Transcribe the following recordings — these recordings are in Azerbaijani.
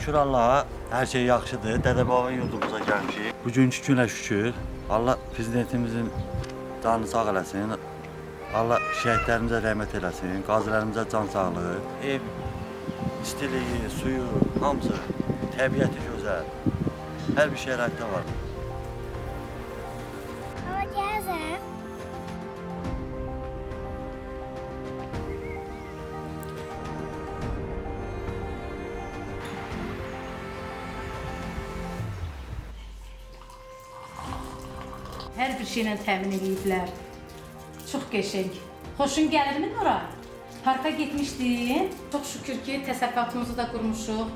Şükür Allaha, hər şey yaxşıdır. Dədə-baba yurdumuza gəlmişik. Bugünkü günə şükür. Allah prezidentimizin canını sağ eləsin. Allah şəhidlərimizə rəhmət eləsin, qazilərimizə can sağlığı. Ev, istiliyi, suyu, hamısı, təbiəti gözəl. Hər bir şəraitdə var. Hava gəlsən? Hər bir şeylə təmin eləyiblər. Çox qəşəng. Xoşun gəlirmi Nuray? Parka getmişdin. Çox şükür ki, təsərrüfatımızı da qurmuşuq.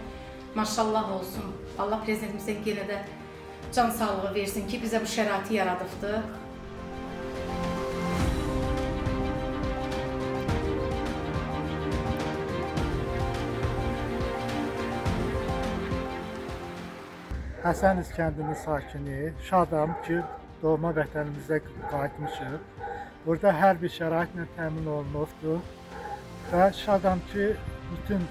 Maşallah olsun. Allah prezidentimizə yenə də can sağlığı versin ki, bizə bu şəraiti yaradıbdı. Həsəniz kəndinin sakini, şadam ki, doğma vətənimizə qayıtmışıq. Burada hər bir şəraitlə təmin olunubdur və şadam ki, bütün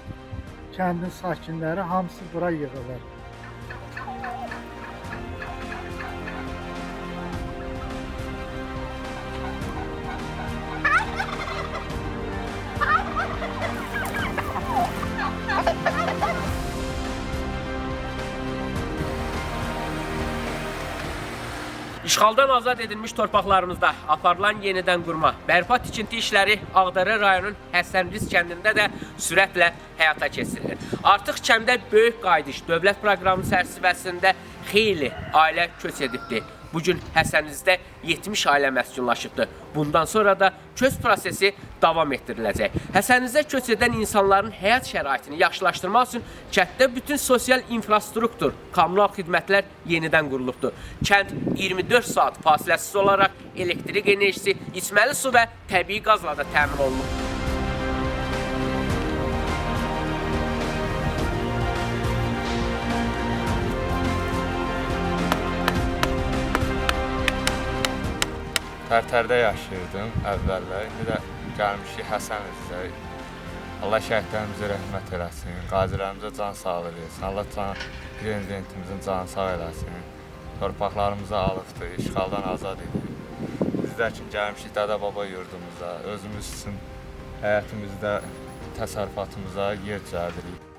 kəndin sakinləri hamısı bura yığılır. İşğaldan azad edilmiş torpaqlarımızda aparılan yenidən qurma, bərpa tikinti işləri Ağdərə rayonunun Həsənriz kəndində də sürətlə həyata keçirilir. Artıq kəndə böyük qayıdış dövlət proqramı çərçivəsində xeyli ailə köç edibdir. Bu gün Həsənrizdə 70 ailə məskunlaşıbdır. Bundan sonra da köç prosesi davam etdiriləcək. Həsənrizə köç edən insanların həyat şəraitini yaxşılaşdırmaq üçün kənddə bütün sosial infrastruktur, kommunal xidmətlər yenidən qurulubdur. Kənd 24 saat fasiləsiz olaraq elektrik enerjisi, içməli su və təbii qazla da təmin olunub. Tərtərdə yaşayırdım əvvəllər. İndi də gəlmişik Həsənizdə. Allah şəhidlərimizə rəhmət eləsin, qazilərimizə can sağlığı versin. Allah can prezidentimizin canı sağ eləsin. Torpaqlarımızı alıbdır, işğaldan azad edib. Biz də ki gəlmişik dədə-baba yurdumuza, özümüz üçün həyətimizdə, təsərrüfatımıza yer düzəldirik.